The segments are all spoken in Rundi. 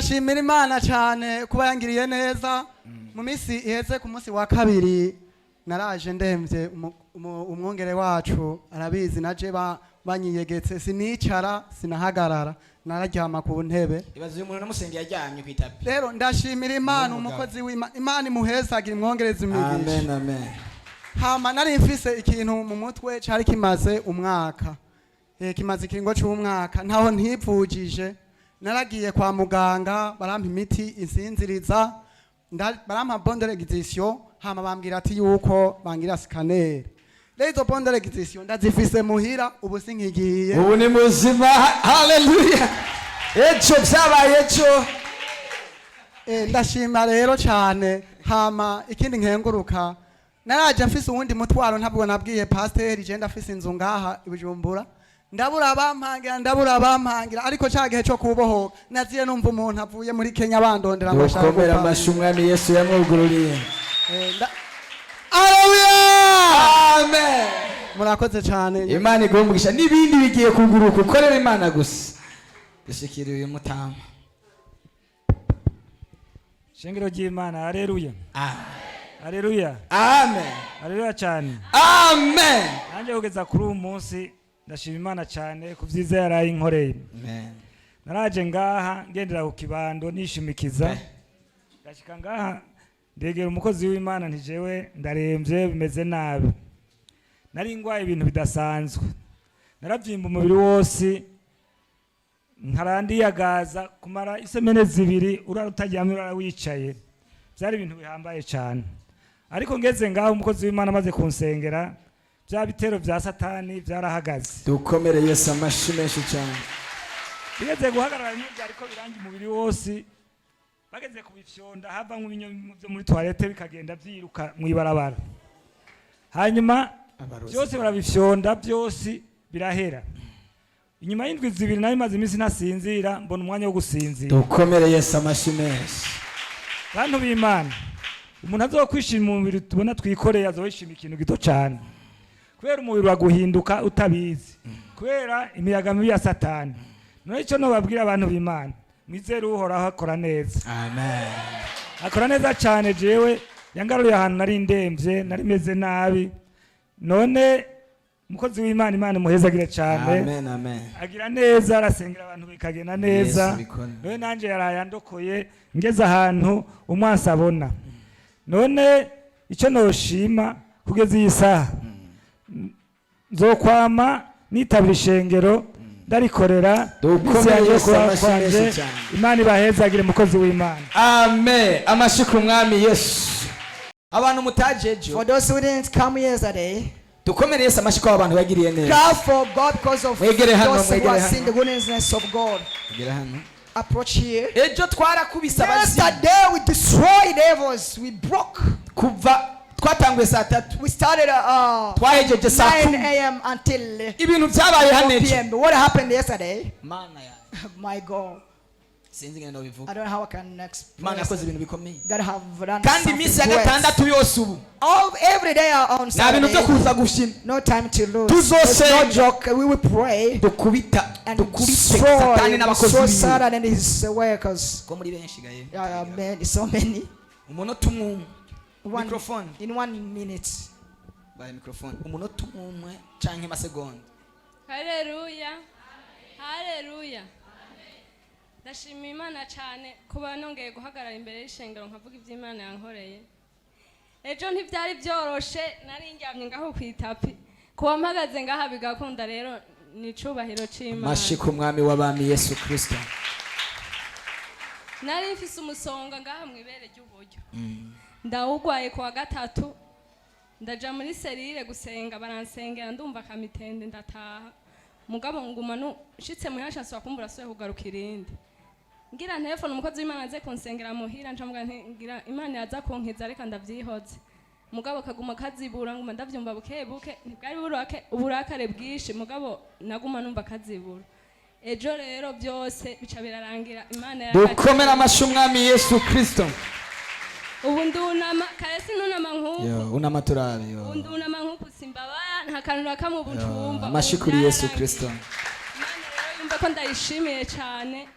Ndashimira Imana cyane kuba yangiriye neza. Mu minsi iheze, ku munsi wa kabiri, naraje ndemvye. Umwungere wacu arabizi, naje banyiyegetse, sinicara, sinahagarara, nararyama ku ntebe. Ibaze uyu muntu namusengeye aryamye ku itapi. Rero ndashimira Imana. N'umugabo. Umukozi w'Imana, Imana imuhezagira, imwongereza imigisha. Amen, amen. Hama nari mfise ikintu mu mutwe cari kimaze umwaka, kimaze ikiringo c'umwaka, ntaho ntivujije. Naragiye kwa muganga, barampa imiti insinziriza, barampa bon de réquisition, hama bambwira ati yuko bangira scanner. Rero izo bon de réquisition ndazifise muhira, ubu sinkigiye. Ubu ni muzima, haleluya! Ejo byabaye ejo. Ndashima rero cyane. Hama ikindi nkenguruka, naraje mfise uwundi mutwaro, ntabwo nabwiye pasiteri. Je ndafise inzu ngaha i Bujumbura, ndabura abampangira, ndabura abampangira, ariko ca gihe cyo kubohoka naziye numva umuntu avuye muri Kenya bandondera ngo ashaka Dukomere gupanga. amashyi Umwami Yesu yamwugururiye. Haleluya! Amen. Murakoze cyane. Imana iguhe umugisha, n'ibindi bigiye kuguruka, ukorera Imana gusa. Dushikiriye uyu mutama. Shengero ry'Imana, haleluya! Ah. Haleluya! Amen. Haleluya cyane! Amen. Nanjye kugeza kuri uyu munsi ndashima Imana cyane ku byiza yaraye inkoreye. Amen. Naraje ngaha ngendera ku kibando, nishimikiza, ndashika ngaha, ndegera umukozi w'Imana, ntijewe ndarembye, bimeze nabi, nari ngwaye ibintu bidasanzwe, narabyimba umubiri wose, nkarandiyagaza kumara isemene 2, urara utaryamye, urara wicaye. Byari ibintu bihambaye cyane, ariko ngeze ngaho, umukozi w'Imana amaze kunsengera, bya bitero bya Satani byarahagaze. Dukomere Yesu amashyi menshi cyane. Bigeze guhagarara, bimwe byariko birangi umubiri wose, bageze kubifyonda hava nk'ibinyo byo muri toilette, bikagenda byiruka mu ibarabara. Hanyuma Abarozi. byose barabifyonda, byose birahera. Inyuma y'indwi 2, nayo imaze iminsi ntasinzira, mbona umwanya wo gusinzira. Dukomere Yesu amashyi menshi. Bantu b'Imana, umuntu azokwishima umubiri tubona twikoreye, azokwishima ikintu gito cyane, kubera umubiri uraguhinduka utabizi, kubera imiyaga mibi ya Satani. None icyo nobabwira, abantu b'Imana, mwizere Uhoraho, akora neza. Amen. Akora neza cyane. Jewe yangaruye ahantu nari ndemvye, nari meze nabi. None umukozi w'Imana, Imana imuhezagire cyane. Amen, amen. Agira neza, arasengera abantu bikagenda neza. Yesu abikora. None nanjye yaraye andokoye, ngeze ahantu umwansi abona. None icyo noshima, kugeza iyi saha nzokwama nitabira ishengero, ndarikorera. Dukomere Iminsi yanjye yo Yesu kubaho amashyi kwanje. menshi cyane. Imana ibahezagire, mukozi w'Imana. Amen, amashyi ku Mwami Yesu. Abantu mutaje ejo, For those who didn't come yesterday, dukomere Yesu amashyi ko abo bantu bagiriye neza. clap for God because of Mwegere hano, those who mwegere have hano. seen the goodness of God. Mwegere hano. Approach here. Ejo twarakubise abazimu. Yesterday we destroyed devils. We broke. Kuva twatanguye saa 3, We started twahejeje saa 9 10 a.m. until Ibintu byabaye hano 4 ejo, p.m. What happened yesterday? Mana yanjye! My God. Sinzi ingene nobivuga. I don't know how I can express. Imana yakoze ibintu bikomeye. God have done Kandi something iminsi ya great. gatandatu yose ubu All every day on nta bintu byo Saturday. kuza gushyina. No time to lose. Tuzosenga. There's no joke. We will pray Dukubita and dukubite destroy, Satani n'abakozi destroy biwe. Satan and his workers. Ko muri benshi gaye? Yeah, man, so many. Umunota umwe umwe. One, Microphone. In one minute. Baye microphone, umunota umwe umwe canke amasegonda. Haleluya, haleluya! Ndashima Imana cyane kuba nongeye guhagarara imbere y'ishengero nkavuga iby'Imana yankoreye. Ejo ntibyari byoroshe, nari ndyamye ngaho ku itapi. Kuba mpagaze ngaha bigakunda rero ni icubahiro c'Imana. Amashyi ku Mwami w'abami Yesu Kristo. Nari mfise umusonga ngaha mu ibere ry'uburyo, ndawugwaye. Kuwa gatatu ndaja muri cellule gusenga, baransengera, ndumva akamitende, ndataha. Mugabo nguma nu nshitse muhira, nsubira kumbura asuye kugaruka irindi. Ngira telefone umukozi w'Imana aze kunsengera muhira, nca nti ngira Imana yaza kunkiza, reka ndavyihoze. Mugabo kaguma kazibura, nguma ndavyumva buke buke. Ntibwari burake uburakare bwinshi, mugabo naguma numva kazibura. Ejo rero byose bica birarangira, Imana yaragakiye. Dukomere amashyi Umwami Yesu Kristo. Ubu ndunama, kare sinunama nk'uku. Yo, unama turabe yo. Ubu ndunama nk'uku, simbabara, nta kantu na kamwe ubu ncumva. Amashyi Ubu kuri Yesu byararangiye. Kristo. Imana rero yumva ko ndayishimiye cyane.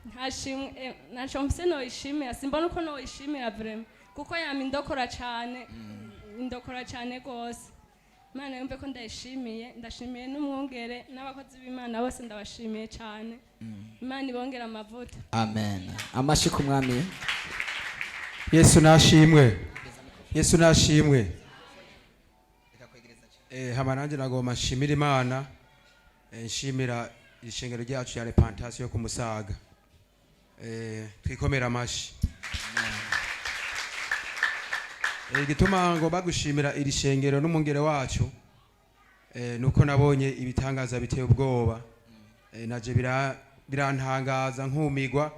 Ntashimwe ntaco mfise noyishimira, simbona uko noyishimira vraiment, kuko yama indokora cane, indokora cane gose. Imana yumve ko ndayishimiye. Ndashimiye n'umwungere n'abakozi b'Imana bose, ndabashimiye cane. Imana ibongere amavuta. Amen. Amashi ku Mwami. Yesu nashimwe, Yesu nashimwe. Hama nanjye nagomba nshimira Imana, nshimira ishengero ryacu ya Repentance yo kumusaga. Twikomera amashi. Igituma ngomba gushimira iri shengero n'umungere wacu, nuko nabonye ibitangaza biteye ubwoba. Naje birantangaza nkumigwa,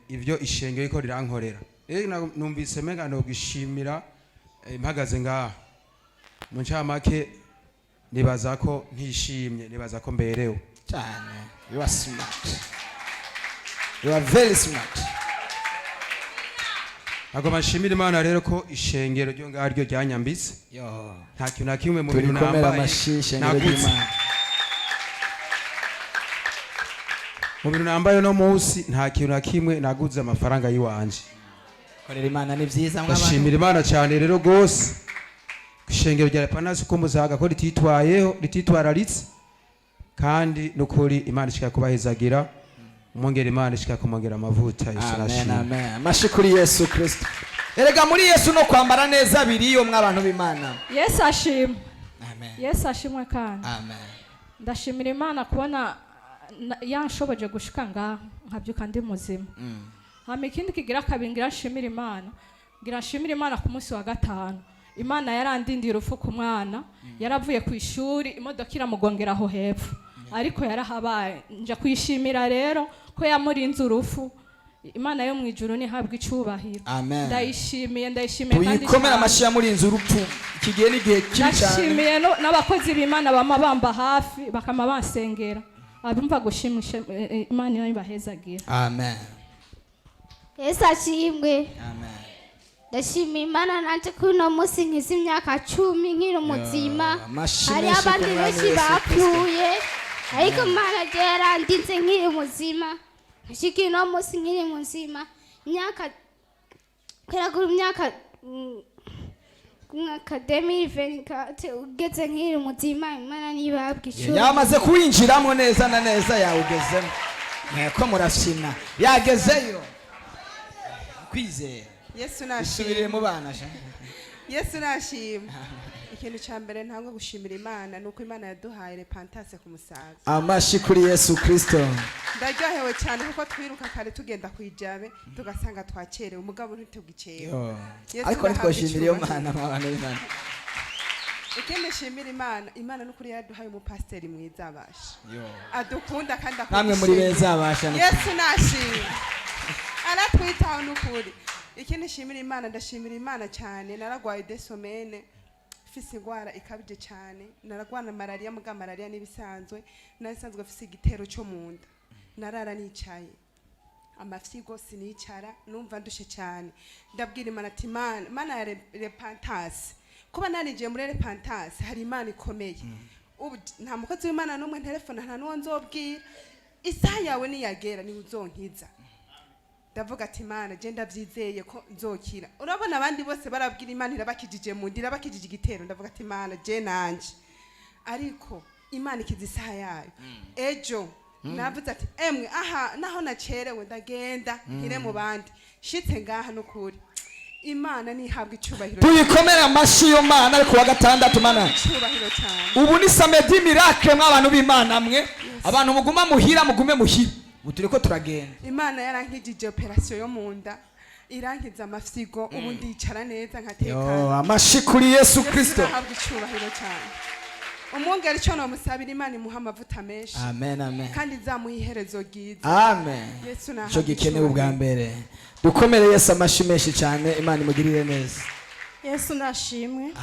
ivyo ishengero riko rirankorera. Rero numvise menga nogishimira, mpagaze ngaha. Mu ncamake, nibaza ko ntishimye, nibaza ko mberewe. Cyane. You are smart, you are very smart. Nagomba nshimira Imana rero ko ishengero ryo ngaryo ryanyambitse. Yo. Nta kintu na kimwe mu bintu Turikomera nambaye amashi ishengero naguze. ry'Imana. Mu bintu nambaye no munsi, nta kintu na kimwe naguze amafaranga yiwanje. Korera Imana ni byiza mw'abantu. Ndashimira Imana cyane rero rwose, ishengero rya Repentance ko muzaga ko rititwayeho, rititwararitse, kandi nukuri Imana ishika kubahezagira. Umwongera, Imana ishika kumwongera amavuta. Yesu Amen. nashimwe. Amen. Amashi kuri Yesu Kristo. Erega muri Yesu no kwambara neza biriyo, mw'abantu b'Imana. Yesu ashimwe. Amen. Yesu ashimwe kandi. Amen. Ndashimira Imana kubona yanshoboje gushika ngaho, nkabyuka ndi muzima. Hama ikindi kigira kabiri ngira nshimira Imana, ngira nshimira Imana ku munsi wa gatanu Imana yarandindiye urupfu ku mwana. Yaravuye ku ishuri, imodoka iramugongera aho hepfo, ariko yarahabaye. Nja kuyishimira rero ko yamurinze urupfu. Imana yo mu ijuru nihabwa icubahiro. Amen. Ndayishimiye, ndayishimiye kandi Tuyikomera cyane. amashi yamurinze urupfu. Iki gihe ni igihe kibi cyane. Ndashimiye n'abakozi b'Imana bama bamba hafi, bakama bansengera. Abumva gushimisha, Imana ibahezagira. Amen. Yesu ashimwe. Amen. Ndashima Imana nanjye kuri uno munsi nkize imyaka 10 nkiri umuzima. Amashi Hari menshi ku abandi Mwami benshi Yesu Kristo. bapfuye, ariko Imana ryo yarandinze nkiri muzima, nshika uno munsi nkiri muzima, imyaka kera kuri myaka mwaka 2024 ugeze nkiri muzima. Imana ntibabwa ishuri. Yamaze kuwinjiramo neza na neza, yawugezemo. Mweko murafyina, yagezeyo kwizera. Yesu Isubirire nashimwe. mu bana sha. Yesu nashimwe. Ikintu cya mbere ntangwa gushimira Imana ni uko Imana yaduhaye Repentance ku Musaga. Amashi kuri Yesu Kristo. Ndaryohewe cyane kuko twiruka kare tugenda ku Ijabe, tugasanga twakerewe, umugabo ntitugicerewe. Yo. Yesu Ariko nahabwe ntitwashimira iyo icyubahiro. Mana, mw'abantu b'Imana. Ikindi nshimira Imana, Imana n'ukuri yaraduhaye umupasiteri mwiza abasha Yo. adukunda kandi akunda Namwe muri ishengero. beza abasha. Yesu nashimwe, aratwitaho n'ukuri. Ikindi nshimira Imana, ndashimira Imana cyane. Naragwaye deux semaines mfise ingwara ikabije cyane. Naragwana malariya, muga malariya n'ibisanzwe. Narisanzwe mfise igitero cyo mu nda, narara nicaye, amafyigo sinicara, numva ndushe cyane. Ndabwira Imana ati: "Imana, Imana ya Repentance, kuba narinjiye muri Repentance hari Imana ikomeye. Ubu nta mukozi w'Imana n'umwe ntelefona, nta n'uwo nzobwira. Isaha yawe niyagera niwe uzonkiza." Ndavuga ati: "Imana, je ndavyizeye ko nzokira." Urabona abandi bose barabwira Imana irabakijije mu nda, irabakijije igitero. Ndavuga ati: "Imana, je nanje." Ariko Imana ikiza isaha yayo. Ejo navuze ati: "Emwe, aha naho nacerewe ndagenda nkire mu bandi." Shitse ngaha, n'ukuri Imana nihabwa icyubahiro. Tuyikomere amashi iyo Mana. Ariko wa gatandatu Mana. Icyubahiro cyane. Ubu ni samedi miracle, mw'abantu b'Imana mwe. Abantu muguma muhira, mugume muhira, ubu turiko turagenda. Imana yarankijije opération yo mu nda, irankiza amafyigo, ubu ndicara neza Yo, nkatekana. amashi kuri Yesu Kristo. Ahabwa icyubahiro cyane. Umwungeri, icyo nomusabira, Imana imuha amavuta menshi. Amen, amen. Kandi izamuha iherezo ryiza. Amen. Yesu Icyo nahabwe gikenewe ubwa icyubahiro. mbere. Dukomere Yesu amashi menshi cyane. Imana imugirire neza. Yesu nashimwe.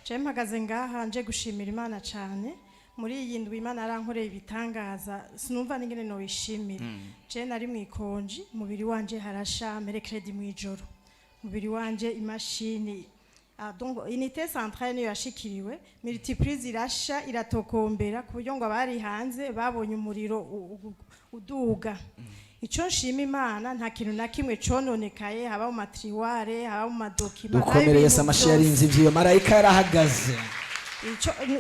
Je mpagaze ngaha nje gushimira Imana cyane. Muri iyi ndwi Imana yarankoreye ibitangaza, sinumva n'ingene noyishimira. Je nari mu ikonji, umubiri wanje harasha mercredi mw'ijoro, umubiri wanje imashini. Ah, donc unité centrale niyo yashikiriwe, multiprise irasha, iratokombera ku buryo ngo abari hanze babonye umuriro uduga. Icyo nshima Imana, nta kintu na kimwe cononekaye, haba mu ma tiroirs, haba mu ma documents, haba Dukomere ibintu Yesu amashi. byose. Yarinze ivyo, marayika yarahagaze.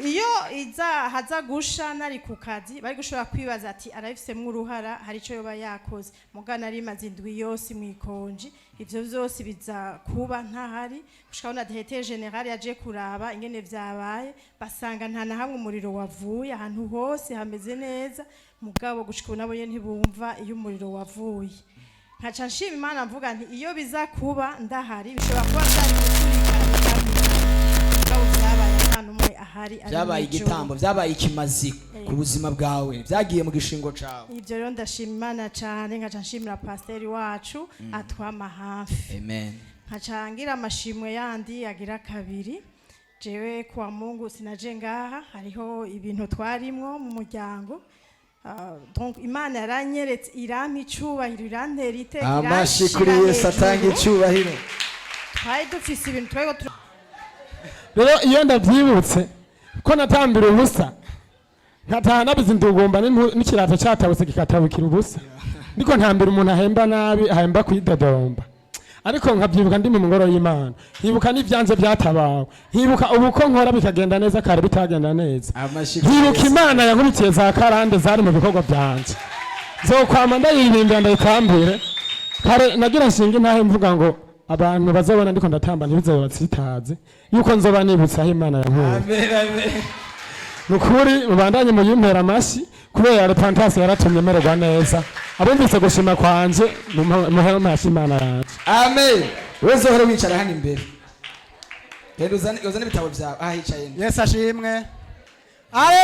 Iyo iza haza gusha nari ku kazi, bari gushobora kwibaza ati arabifisemwo uruhara, hari icyo yoba yakoze. Mugana nari maze indwi yose mw'ikonji, ivyo vyose biza kuba ntahari, gushika aho na directeur général yaje kuraba ingene vyabaye, basanga nta na hamwe umuriro wavuye, ahantu hose hameze neza. Mugabo gushika ubu nabo nyene ntibumva iyo umuriro wavuye. Nkaca nshima Imana, mvuga nti iyo biza kuba ndahari, bishobora kuba vyari guturika bikamira. Mugabo vyabaye nta n'umwe ahari, ari Byabaye mw'ijoro. igitambo, byabaye ikimazi ku buzima bwawe, byagiye mu gishingo cawe. Ibyo rero ndashima Imana cyane, nkaca nshimira pasiteri wacu atwama hafi. Amen. Nkaca ngira amashimwe yandi agira kabiri. Jewe kuwa Mungu sinaje ngaha, hariho ibintu twarimwo mu muryango. Ah, donc Imana yaranyeretse, irampa icubahiro, irantera iteka, Amashi kuri iranshira Yesu atanga hejuru. icyubahiro. Twari dufise ibintu twariko Rero iyo ndabyibutse ko natambira ubusa, nkataha nabize indugumba n'ikirato cyatabutse kikatabukira ubusa, ndiko ntambira umuntu ahemba nabi, ahemba kwidodomba, ariko nkabyibuka ndi mu ngoro y'Imana, nkibuka n'ibyanze byatabawe, nkibuka ubu ko nkora bikagenda neza, kare bitagenda neza, Amashi kuri nkibuka Yesu. Imana yankurikiye za karande zari mu bikorwa byanje, nzokwama ndayiririmbira, ndayitambire. Kare nagira nshinga intahe mvuga ngo abantu bazobona ndiko ndatamba ntibizobe batsitaze yuko nzoba nibutse aho Imana yankuye. Amen, amen. Ni ukuri mubandanye muyimpera amashyi kubera repentance yaratumye mererwa neza. Abumvise gushima kwanje, muhe amashyi Imana yanje. Amen. Wewe uzohore wicara hano imbere. Genda uzane, uzane ibitabo byawe aha hicaye. Yesu ashimwe. Haleluya.